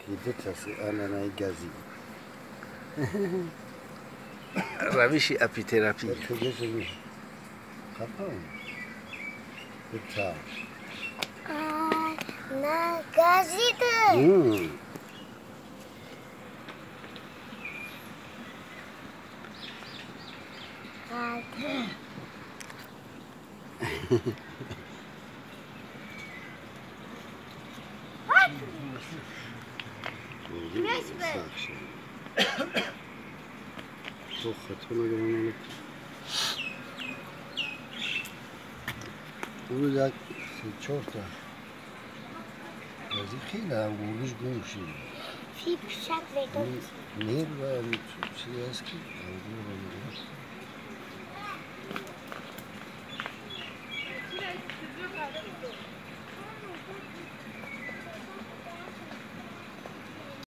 Ки дутаси ананаи газӣ. Равиши апитерапия. Қапам. Дута. На газида. Як се чорта гази хеле ангуриш гум шид. Фи пишак ведод. Нерва чизи аст ки ангур.